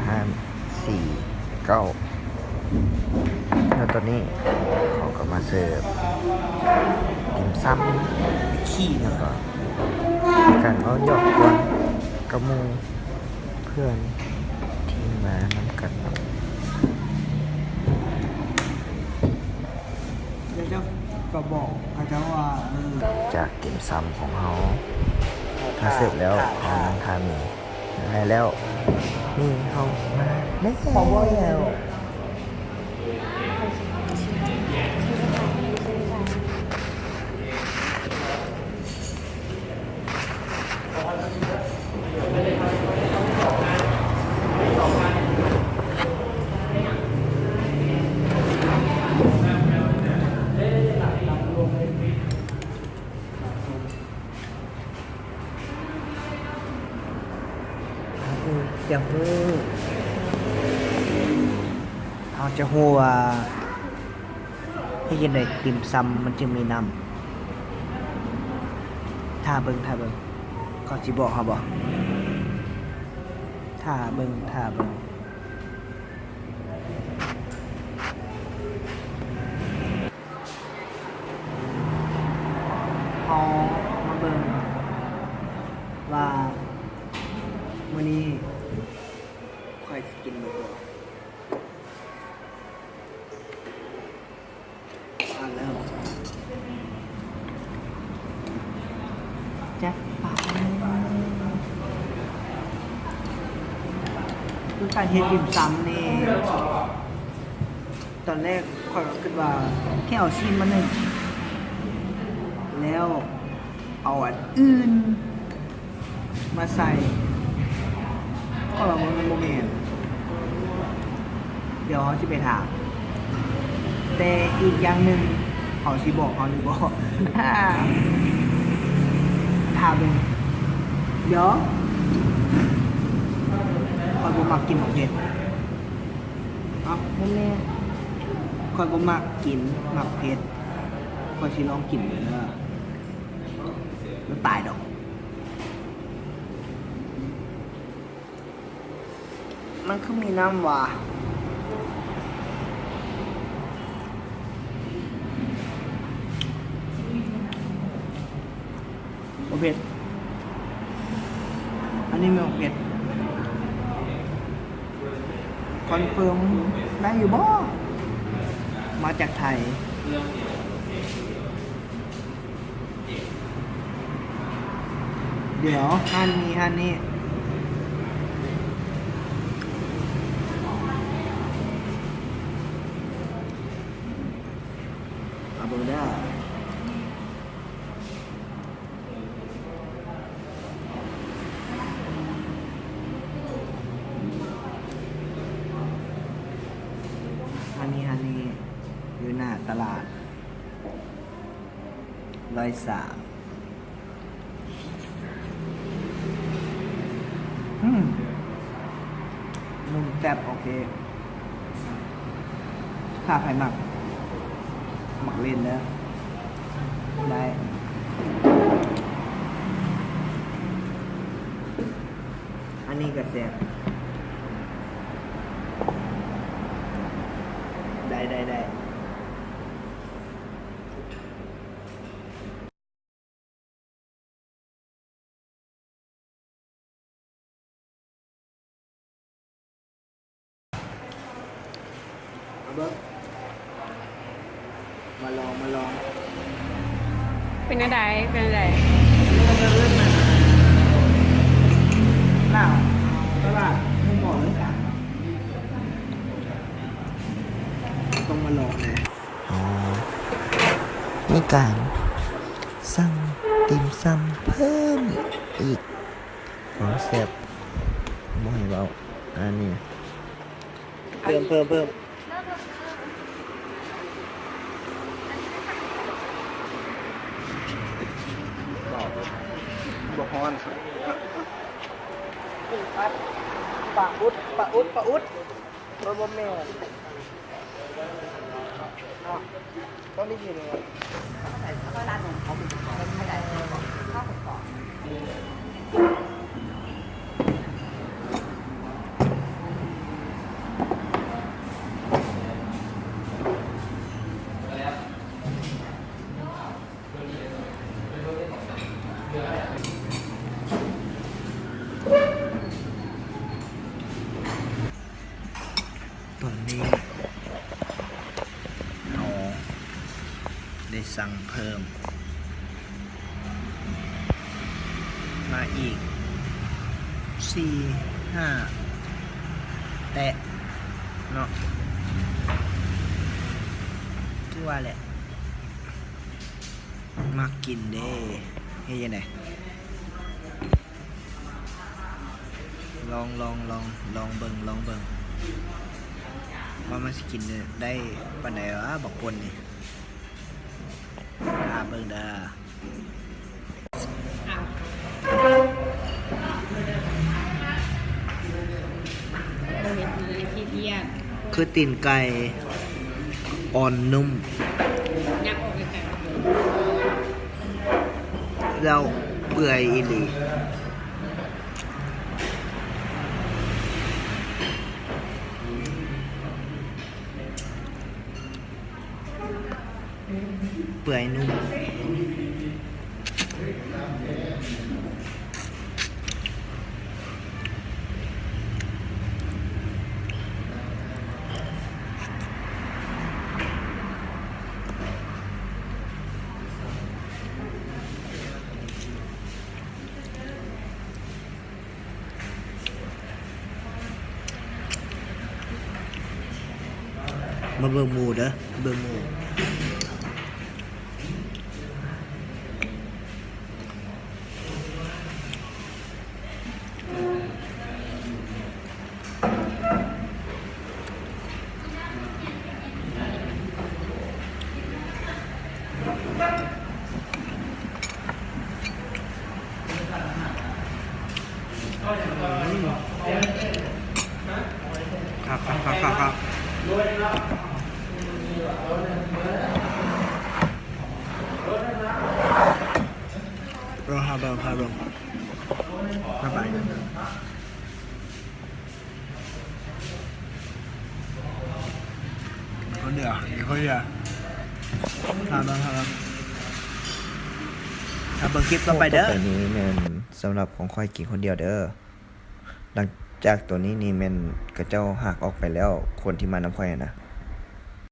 ຫ້າ ສີ່ ເກົ້າ ແລ້ວຕອນນີ້ເຂົາກໍມາເສີບຕິ່ມຊຳ ແລ້ວກໍການເວົ້າຫຍອກກວນກັບໝູ່ເພື່ອນທີ່ມານຳກັນເນາະ. ເຈົ້າກໍບອກເຂົາເຈົ້າວ່າ ເອີ ຈາກຕິ່ມຊຳຂອງເຮົາ ຖ້າເສີບແລ້ວ ເຮົານັ່ງຖ້າໝູ່. ແລ້ວ ນີ້ເຮົາມາແລ້ວ. ຢາກຮູ້ ເຮົາຈະຮູ້ວ່າ ເຮັດຈັ່ງໃດຕິ່ມຊຳມັນຈຶ່ງມີນ້ຳ. ຖ້າເບິ່ງ ຖ້າເບິ່ງ ເຂົາຊິບອກເຮົາບໍ່? ຖ້າເບິ່ງ ຖ້າເບິ່ງ. ເຮົາມາເບິ່ງວ່າມື້ນີ້ຂ້ອຍຊິກິນໝົດບໍ່. ອ່ານແລ້ວ ຈັດໄປ. ຄືການເຮັດຕິ່ມຊຳນີ້ ຕອນແລກຂ້ອຍກໍຄິດວ່າແຄ່ເອົາຊີ້ນມາໜຶ້ງ ແລ້ວເອົາອັນອື່ນມາໃສ່ ຂ້ອຍວ່າມັນບໍ່ແມ່ນ. ດຽວເຮົາຊິໄປຖາມ ແຕ່ອີກຢ່າງໜຶ່ງ ເຂົາຊິບອກເຮົາຫຼືບໍ່ ຖ້າເບິ່ງ. ດຽວ ຂ້ອຍບໍ່ມັກກິນໝາກເຜັດ. ເອົ້າ ບໍ່ແມ່ນ ຂ້ອຍບໍ່ມັກກິນໝາກເຜັດ. ຂ້ອຍຊິລອງກິນເບິ່ງເດີ ບໍ່ຕາຍດອກ. ມັນຄືມີນ້ຳຫວາ? ບໍ່ເຜັດ. ອັນນີ້ແມ່ນບໍ່ເຜັດ. ຄອນເຟີມໄດ້ຢູ່ບໍ່? ມາຈາກໄທ. ດຽວ ຮ້ານນີ້ ຮ້ານນີ້ ເອົາເບິ່ງເດີ. ຮ້ານນີ້ ຮ້ານນີ້ ຢູ່ໜ້າຕະຫຼາດ ຮ້ອຍສາມ. ອືມ ນຸ້ມແຊບ ໂອເຄ. ຖ້າໃຜມັກ ມັກເລັ່ນເດີ ໄດ້. ອັນນີ້ກໍແຊບ ໄດ້ ໄດ້ ໄດ້. ເອົາເບິ່ງ ມາລອງ ມາລອງ. ເປັນແນວໃດ? ເປັນແນວໃດ? ລາວ ຕະຫຼາດ ເພິ່ນບອກເລີຍ ຕ້ອງມາລອງແດ່. ອໍ ມີການສັ່ງຕິ່ມຊຳເພີ່ມອີກ. ຄວາມແຊບບໍ່ໃຫ້ເວົ້າ. ອັນນີ້ ເພີ່ມ ເພີ່ມ ເພີ່ມ. ບໍ່ຮ້ອນ. ປາອຸດ ປາອຸດ ປາອຸດ. ບໍ່ ບໍ່ແມ່ນ. ເອົາ ຕ້ອງໄດ້ຍິນເລີຍ. ເຂົາເຈົ້າຮ້ານນົມເຂົາເປັນຂອງໄທ ເຂົາເຈົ້າເປັນຂອງ ເຂົາເຈົ້າເປັນຂອງ. ອືມ ເອີ ເອີ ເອີ. ນີ້ເຮົາໄດ້ສັ່ງເພີ່ມມາອີກສີ່ຫ້າແຕະເນາະ ຄືວ່າແຫຼະ ມັກກິນເດ້ ເຮັດຈັ່ງໃດ? ລອງ ລອງ ລອງ ລອງເບິ່ງ ລອງເບິ່ງ ວ່າມັນຊິກິນໄດ້ປານໃດຫວາ ບັກປົ່ນນີ້ ຖ້າເບິ່ງເດີ. ຄືຕີນໄກ່ອ່ອນນຸ້ມ ແລ້ວເປື່ອຍອີ່ຫຼີ. ເປື່ອຍນຸ້ມ. ມາເບິ່ງໝູ່ເດີ ເບິ່ງໝູ່. ຄັກໆໆໆໆ ລອງຫາເບິ່ງ ຫາເບິ່ງ ສະບາຍ. ຄົນດຽວ ຄົນດຽວ ຖ້າເບິ່ງ ຖ້າເບິ່ງ ຖ້າເບິ່ງຄລິບຕໍ່ໄປເດີ. ຄລິບຕໍ່ໄປນີ້ແມ່ນສຳລັບຂອງຂ້ອຍກິນຄົນດຽວເດີ. ຫຼັງຈາກໂຕນີ້ນີ້ແມ່ນເຂົາເຈົ້າຫາກອອກໄປແລ້ວ ຄົນທີ່ມານຳຂ້ອຍຫັ້ນນະ.